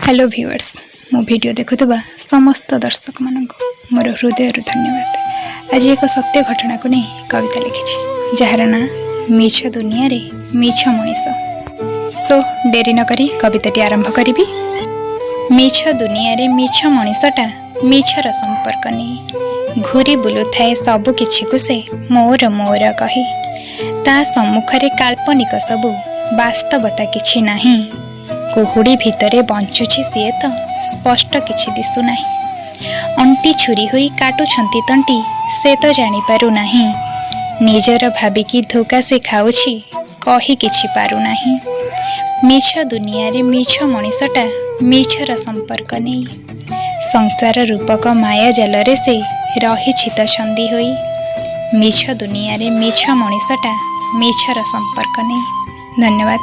Hello viewers, ମୋ video ଦେଖୁଥିବା ସମସ୍ତ ଦର୍ଶକମାନଙ୍କୁ ମୋର ହୃଦୟରୁ ଧନ୍ୟବାଦ। ଆଜି ଏକ ସତ୍ୟ ଘଟଣାକୁ ନେଇ କବିତା ଲେଖିଛି, ଯାହାର ନାଁ "ମିଛ ଦୁନିଆରେ ମିଛ ମଣିଷ"। ସୋ ଡେରି ନକରି କବିତାଟି ଆରମ୍ଭ କରିବି। ମିଛ ଦୁନିଆରେ ମିଛ ମଣିଷଟା ମିଛର ସମ୍ପର୍କ ନେଇ ଘୁରି ବୁଲୁଥାଏ, ସବୁ କିଛିକୁ ସେ ମୋର ମୋର କହି। ତା ସମ୍ମୁଖରେ କାଳ୍ପନିକ ସବୁ, ବାସ୍ତବତା କିଛି ନାହିଁ। କୁହୁଡ଼ି ଭିତରେ ବଞ୍ଚୁଛି ସିଏ ତ ସ୍ପଷ୍ଟ କିଛି ଦିଶୁନାହିଁ। ଅଣ୍ଟି ଛୁରୀ ହୋଇ କାଟୁଛନ୍ତି ତଣ୍ଟି, ସେ ତ ଜାଣିପାରୁନାହିଁ। ନିଜର ଭାବିକି ଧୋକା ସେ ଖାଉଛି, କହି କିଛି ପାରୁନାହିଁ। ମିଛ ଦୁନିଆରେ ମିଛ ମଣିଷଟା ମିଛର ସମ୍ପର୍କ ନେଇ ସଂସାର ରୂପକ ମାୟା ଜାଲରେ ସେ ରହିଛି ତ ଛନ୍ଦି ହୋଇ। ମିଛ ଦୁନିଆରେ ମିଛ ମଣିଷଟା ମିଛର ସମ୍ପର୍କ ନେଇ। ଧନ୍ୟବାଦ।